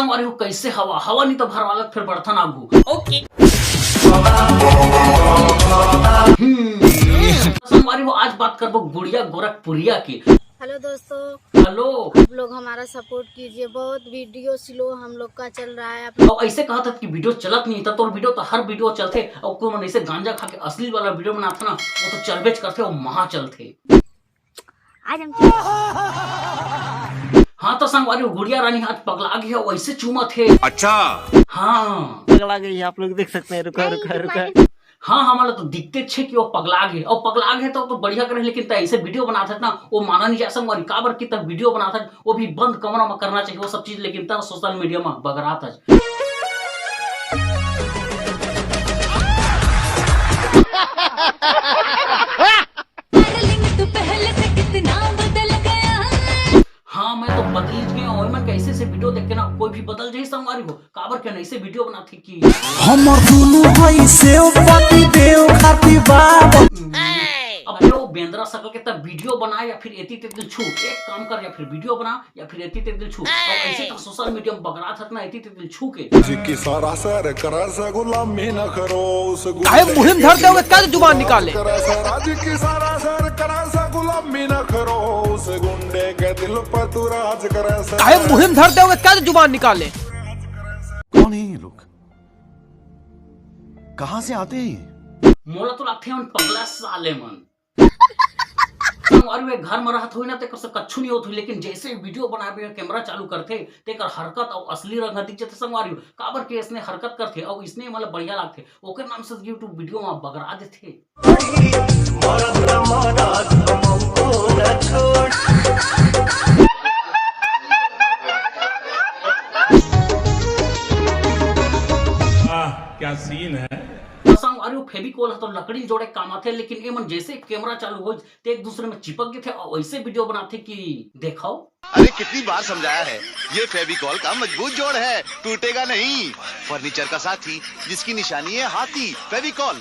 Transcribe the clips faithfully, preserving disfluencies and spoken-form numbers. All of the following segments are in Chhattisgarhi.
संगवारी हो, कैसे हवा? हवा नहीं तो भरवालत फिर बर्तन आगू। ओके। हम्म। संगवारी हो, आज बात करबो गुड़िया गोरखपुरिया की। हेलो दोस्तों। हेलो। आप लोग हमारा सपोर्ट कीजिए, बहुत वीडियो स्लो हम लोग का चल रहा है। आप और ऐसे कहा था कि वीडियो चलत नहीं था, तो वीडियो तो हर वीडियो चलते, और कोई मन ऐसे गांजा खा के अश्लील वाला वीडियो बनाता ना, वो तो चलबेच करते, वो महा चलते। आज हम हाँ तो संगवारी हो, गुड़िया रानी आज पगला गई है, वैसे चूमत हे। अच्छा। हाँ। पगला गई है, आप लोग देख सकते हैं। रुका, रुका, रुका। हाँ, हमला तो दिखते छे कि वो पगला गए, और पगला गए तो, तो बढ़िया करे, लेकिन त ऐसे वीडियो बनात है ना, वो माना नहीं जा संगवारी, काबर कि तब वीडियो बनात है, वो भी बंद कमरा में करना चाहिए वो सब चीज, लेकिन तब सोशल मीडिया में बगरात है। डार्लिंग, तू पहले से कितना बदल गया। हाँ, मैं तो बदल गया हूँ। मैं कैसे से वीडियो देख के ना कोई भी बदल जाए संगवारी हो, काबर के ना ऐसे वीडियो बनाते कि हमर दुनू भाई सेव पति देव खाती बाप। अब वो बेंदरा सकल के तब वीडियो बनाए या फिर एती तेती छू, एक काम कर, या फिर वीडियो बना या फिर एती तेती छू। और ऐसे तो सोशल मीडिया में बगरात हत ना एती तेती छू के। जी की सरासर करस गुलामी न करो उस काहे गुंडे मुहिम के धर दिल दोगे, क्या पर जुबान तू निकाले? राज करस। राज की सरासर करस गुलामी न करो उस गुंडे के दिल पर तू राज करस। काहे मुहिम धर दोगे, क्या जुबान निकाले? कौन है ये लोग? कहाँ से आते हैं ये? मोला तो लगथे मन पगला साले मन। संगवारी हो, एक घर में रहत होई ना, तेकर से कच्छु नहीं होत होई, लेकिन जैसे वीडियो बनावे, कैमरा चालू करथे, तेकर हरकत अउ असली रंग ह दिख जथे संगवारी हो। काबर के इसने हरकत करथे अउ इसने मतलब बढ़िया लागथे, ओकर नाम से YouTube वीडियो में बगरा देथे। आह, क्या सीन है। तो संगवारी हो, फेविकोल ह तो लकड़ी जोड़े काम आथे, लेकिन ए मन जैसे कैमरा चालू हो ते एक दूसरे में चिपक गए थे और ऐसे वीडियो बनाते कि देखाओ। अरे कितनी बार समझाया है, ये फेविकोल का मजबूत जोड़ है, टूटेगा नहीं। फर्नीचर का साथी जिसकी निशानी है हाथी, फेविकोल।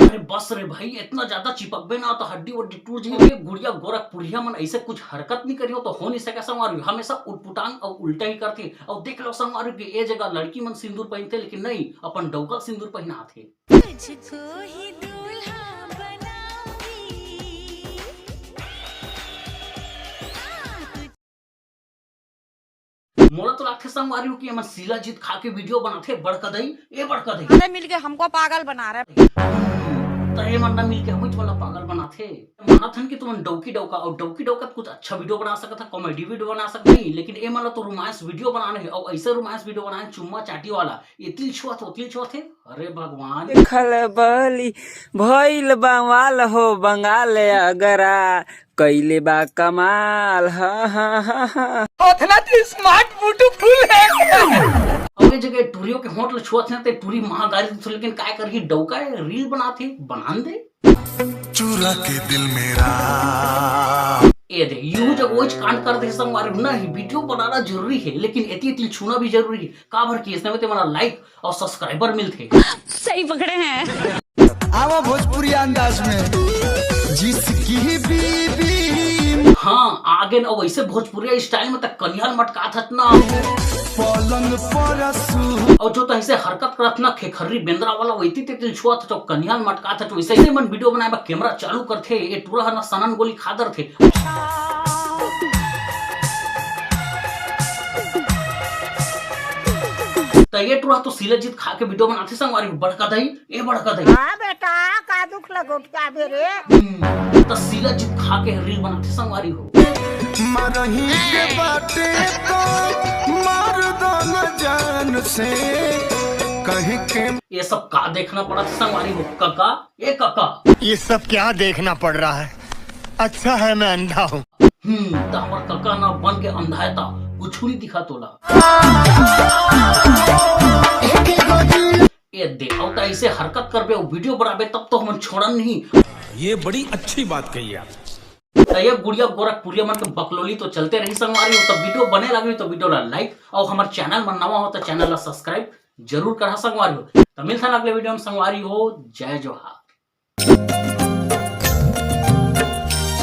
अरे बस रे भाई, इतना ज्यादा चिपकबे ना तो हड्डी वड्डी टूट जाही। ये गुड़िया गोरखपुरिया मन ऐसे कुछ हरकत नहीं करियो तो हो नहीं सके संगवारी, हमेशा उटपुटांग और उल्टा ही करथे। और देख लो संगवारी कि ए जगह लड़की मन सिंदूर पहनथे लेकिन नहीं, अपन डौका सिंदूर पहनाथे। तुझको ही दूल्हा बनाऊंगी। मोला तो लागथे संगवारी हो कि एमन शिलाजीत खा के वीडियो बनाथे। बड़का दई, ए बड़का दई। अरे मिल के हमको पागल बना रहा है। त एमन ना मिल के हमें वाला पागल बनाथे। मानत हन कि तुमन डौकी डौका और डौकी डौका कुछ अच्छा वीडियो बना सकत है, कॉमेडी वीडियो बना सकत नहीं, लेकिन एमन ला तो रोमांस वीडियो बनाना है और ऐसे रोमांस वीडियो बनाए चुम्मा चाटी वाला। ये तिल छुआ थे, वो तिल छुआ थे। अरे भगवान। खलबली भइल बवाल हो बंगाल अगरा, कैले बा कमाल। हाँ, हाँ, हाँ, हाँ। ओतना तो स्मार्ट ब्यूटीफुल है। अब ये जगह टूरियों के होंठ ल छुअत है ते टूरी महागारी तो, लेकिन काय करही डौका है, रील बनाथे, बनान दे। चुरा के दिल मेरा। ए दे, यूं जब वो कांड कर दे संगवारी, नहीं, वीडियो बनाना जरूरी है, लेकिन एती एती छूना भी जरूरी है। काबर कि इसने में ते हमारा लाइक और सब्सक्राइबर मिलथे। सही पकड़े हैं। आवा भोजपुरी अंदाज में। जिसकी बीबी। हाँ, आगे न वैसे भोजपुरिया स्टाइल में तक कनियाल मटकात हत ना। पलंग पर सु- और जो तो ऐसे हरकत करत ना खेखर्री बेंदरा वाला वैती ते दिल छुआ था तो कनियाल मटकात हत तो वैसे ही मन वीडियो बनाए बा कैमरा चालू करथे, ये टूरा हर ना सनन गोली खा दरथे। त ये टूरा तो शिलाजीत खा के वीडियो बनाथे संगवारी हो, बड़का दई, ए बड़का दई। हाँ बेटा, का दुख लगो क्या बे रे? हम्म, त शिलाजीत खा के रील बनाथे संगवारी हो। मरही के बाटे तो मार दो न जान से कहीं के। ये सब का देखना पड़ा था संगवारी हो, काका, ए काका। ये सब क्या देखना पड़ रहा है? अच्छा है मैं अंधा हूँ। हम्म, त हमर काका ना बन के अंधा है ता, कुछ नहीं दिखा तोला। ए दे, अउ त ऐसे हरकत करबे अउ वीडियो बनाबे तब तो हमन छोड़न नहीं। ये बड़ी अच्छी बात कही आप। त ये गुड़िया गोरखपुरिया मन के बकलोली तो चलते रही संगवारी हो, त वीडियो बने लगे तो वीडियो ला लाइक अउ हमर चैनल मन नवा हो त चैनल ला सब्सक्राइब जरूर करा संगवारी हो। त मिलथन अगले वीडियो में संगवारी हो, जय जोहार।